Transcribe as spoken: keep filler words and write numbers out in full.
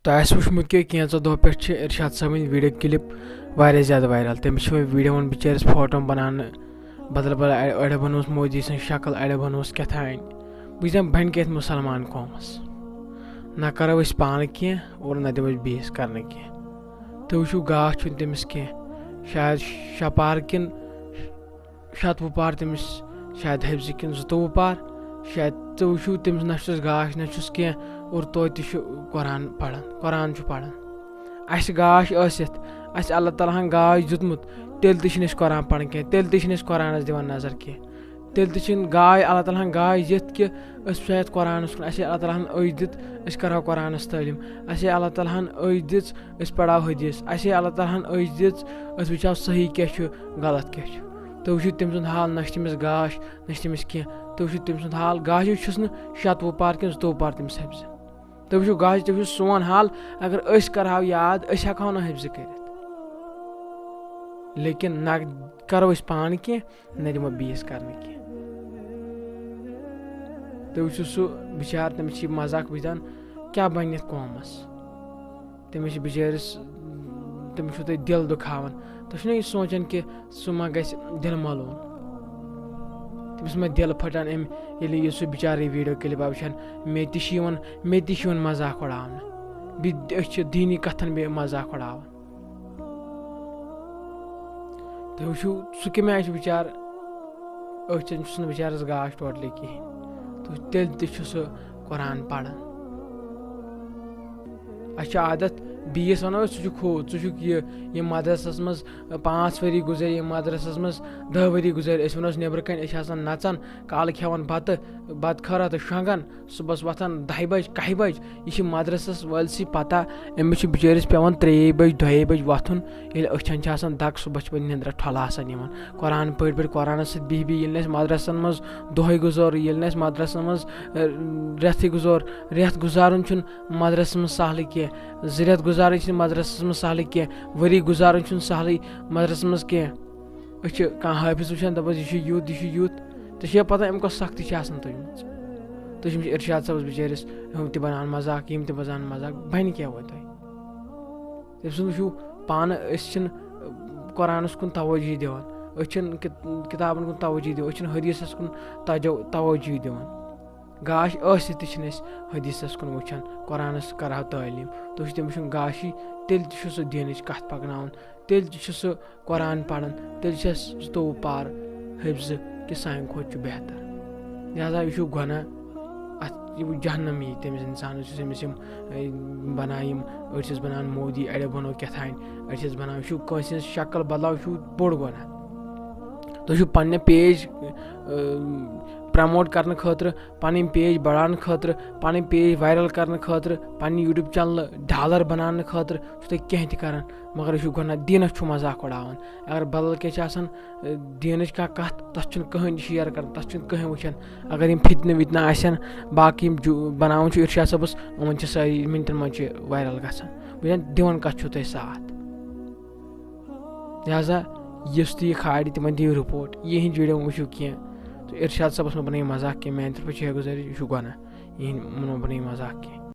تۄہہِ آسہِ وٕچھمُت کہِ کینٛژھو دۄہ پٮ۪ٹھ چھِ ارشاد صٲبٕنۍ video clip واریاہ زیادٕ viral۔ تٔمِس چھِ وۄنۍ video وَن بِچٲرِس فوٹو بَناونہٕ بدل بدل، اَڑِ-، اَڑِ بَنووُس مودی سٕنٛز شکل، اَڑِ بَنووُس کیٛاہ تھانۍ۔ بہٕ چھُس دَپان، بَنہِ کیٛاہ مُسلمان قومَس؟ نہ کَرو أسۍ پانہٕ کینٛہہ اور نہ دِمو أسۍ بیٚیِس کَرنہٕ کینٛہہ۔ تُہۍ وٕچھِو، گاش چھُنہٕ تٔمِس کینٛہہ، شاید شےٚ پار کِنہٕ شَتوُہ پار تٔمِس، شاید حفظہِ کِنہٕ زٕتووُہ پار۔ شاید تُہۍ وٕچھِو، تٔمِس نہ چھُس گاش، نہ چھُس کینٛہہ، اور توتہِ تہِ چھُ قرآن پَران، قرآن چھُ پَران۔ اَسہِ گاش ٲسِتھ، اَسہِ اللہ تعالیٰ ہَن گاش دیُتمُت، تیٚلہِ تہِ چھِنہٕ أسۍ قرآن پَران کینٛہہ، تیٚلہِ تہِ چھِنہٕ أسۍ قرآنَس دِوان نظر کینٛہہ۔ تیٚلہِ تہِ چھِنہٕ گاے، اللہ تعالیٰ ہَن گاے دِتھ کہِ أسۍ وٕچھو یَتھ قرآنَس کُن، اَسے اللہ تعالیٰ ہَن أچھ دِتھ، أسۍ کَرہو قرآنَس تعلیٖم، اَسے اللہ تعالیٰ ہَن أچھ دِژ، أسۍ پَرہو حدیٖث، اَسے اللہ تعالیٰ ہَن أچھ دِژ، أسۍ وٕچھو صحیح کیٛاہ چھُ، غلط کیٛاہ چھُ۔ تُہۍ وٕچھِو تٔمۍ سُنٛد حال، نہ چھِ تٔمِس گاش، نہ چھِ تٔمِس کینٛہہ۔ تُہۍ وٕچھِو تٔمۍ سُنٛد حال، گاشہِ چھُس نہٕ شَتوُہ پار کِنہٕ زٕتووُہ پار تٔمِس حفظہِ۔ تُہۍ وٕچھِو گاشہِ، تُہۍ وٕچھِو سون حال، اگر أسۍ کَرہاو یاد، أسۍ ہٮ۪کہاو نہٕ حفظہِ کٔرِتھ۔ لیکن نہ کَرو أسۍ پانہٕ کینٛہہ، نہ دِمو بیٚیِس کَرنہٕ کینٛہہ۔ تُہۍ وٕچھِو سُہ بِچار، تٔمِس چھِ یہِ مذاق وٕچھان، کیٛاہ بَنہِ یَتھ قومَس؟ تٔمِس چھِ بِچٲرِس، تٔمِس چھُو تُہۍ دِل دُکھاوان۔ تُہۍ چھُو نہ یہِ سونٛچان کہِ سُہ ما گژھِ دِل مَلوٗن؟ تٔمِس ما دِل پھٹان أمۍ، ییٚلہِ یہِ سُہ بِچارٕ یہِ video clip آو وٕچھان؟ مےٚ تہِ چھِ یِوان، مےٚ تہِ چھِ یِوان مذاق اُڑاونہٕ۔ بیٚیہِ أسۍ چھِ دیٖنی کَتھَن بیٚیہِ مذاق اُڑاوان۔ تُہۍ وٕچھِو، سُہ کَمہِ آیہِ چھُ بِچارٕ، أچھَن چھُس نہٕ بِچارَس گاش totally کِہیٖنۍ۔ تہٕ تیٚلہِ تہِ چھُ سُہ قرآن پَران۔ اَسہِ چھُ عادت، بیٚیِس وَنو أسۍ، "ژٕ چھُکھ ہُہ، ژٕ چھُکھ یہِ، یہِ مدرسَس منٛز پانٛژھ ؤری گُزٲرۍ، یہِ مدرسَس منٛز دَہ ؤری گُزٲرۍ۔" أسۍ وَنو أسۍ نٮ۪برٕ کَنۍ، أسۍ چھِ آسان نَژان، کالہٕ کھٮ۪وان بَتہٕ، بَتہٕ خٲرا تہٕ شۄنٛگان، صُبحَس وۄتھان دَہہِ بَجہِ، کَہہِ بَجہِ۔ یہِ چھِ مدرسَس وٲلۍ سٕے پَتہ، أمِس چھُ بِچٲرِس پٮ۪وان ترٛیٚیہِ بَجہِ، دۄیہِ بَجہِ وۄتھُن، ییٚلہِ أچھَن چھِ آسان دَگ، صُبحَس چھِ پَتہٕ نِندرٕ ٹھۄلہٕ آسان یِوان۔ قرآن پٔرۍ پٔرۍ، قرآنَس سۭتۍ بِہِتھ بِہِتھ، ییٚلہِ نہٕ اَسہِ مدرسَن منٛز دۄہَے گُزور، ییٚلہِ نہٕ اَسہِ مدرسَن منٛز، اَ، رٮ۪تھٕے گُزور، رٮ۪تھ گُزارُن چھُنہٕ مدرسَس منٛز سہلٕے کینٛہہ، زٕ رٮ۪تھ گُزارٕنۍ چھِنہٕ مدرسَس منٛز سہلٕے کینٛہہ، ؤری گُزارٕنۍ چھُنہٕ سہلٕے مدرسَس منٛز کینٛہہ۔ أسۍ چھِ کانٛہہ حٲفظ وٕچھان، دَپان، "یہِ چھُ یُتھ، یہِ چھُ یُتھ۔" تہٕ چھِ پَتہ أمۍ کۄس سختی چھِ آسان تُجمٕژ۔ تُہۍ چھِو أمِس ارشاد صٲبَس بِچٲرِس، ہُم تہِ بَناوان مذاق، یِم تہِ بَناوان مذاق، بَنہِ کیٛاہ وۄنۍ تۄہہِ؟ تٔمۍ سُنٛد وٕچھِو پانہٕ، أسۍ چھِنہٕ قرآنَس کُن توجہ دِوان، أسۍ چھِنہٕ کِت-، کِتابَن کُن توجہ دِوان، أسۍ چھِنہٕ حدیٖثَس کُن تَجو-، توجہ دِوان۔ گاش ٲسِتھ تہِ چھِنہٕ أسۍ حدیٖثَس کُن وٕچھان، قرآنَس کَرہاو تعلیٖم۔ تُہۍ چھِو تٔمِس وٕچھُن گاشی، تیٚلہِ تہِ چھُ سُہ دیٖنٕچ کَتھ پَکناوان، تیٚلہِ تہِ چھُ سُہ قرآن پَران، تیٚلہِ چھِ اَسہِ زٕتووُہ پار حفظہٕ کہِ سانہِ کھۄتہٕ چھُ بہتر۔ لہذا یہِ چھُ گۄناہ، اَتھ یہِ جہنم یی تٔمِس اِنسانَس، یُس أمِس یِم، اے، بَنایہِ یِم، أڑۍ چھِس بَناوان مودی، اَڑیو بَنوو کیٛاہ تام، أڑۍ چھِس بَناوان، یہِ چھُ کٲنٛسہِ ہٕنٛز شکل بدلاو، یہِ چھُ بوٚڑ گۄناہ۔ تُہۍ چھِو پنٛنہِ page، اے، promote کرنہٕ خٲطرٕ، پنٕنۍ page بڑاونہٕ خٲطرٕ، پنٕنۍ page viral کرنہٕ خٲطرٕ، پنٕنۍ YouTube channel dollar بناونہٕ خٲطرٕ چھِو تُہۍ کینٛہہ تہِ کران، مگر یہِ چھُ گۄناہ، دیٖنس چھُ مذاق اُڑاوان۔ اگر بدل کینٛہہ چھِ آسان، اے، دیٖنٕچ کانٛہہ کتھ، تتھ چھُنہٕ کٕہٕنۍ share کران، تتھ چھُنہٕ کٕہٕنۍ وٕچھان۔ اگر یِم فتنہٕ وِتنہٕ آسن، باقٕے یِم جو-، بناوان چھُ ارشاد صٲبس، یِمن چھِ سٲری منٹن منٛز چھِ viral گژھان۔ وٕچھان، دِوان کتھ چھُو تُہۍ ساتھ؟ لہذا یُس تہِ یہِ کھالہِ، تِمن دِیِو report، یِہِنٛدۍ video مہٕ وٕچھِو کینٛہہ۔ تہٕ ارشاد صٲبس مہ بنٲیِو مذاق کینٛہہ، میانہِ طرفہٕ چھِ یہِ گُزٲرِش، یہِ چھُ گۄناہ، یِہِنٛدۍ مہ بنٲیِو مذاق کینٛہہ۔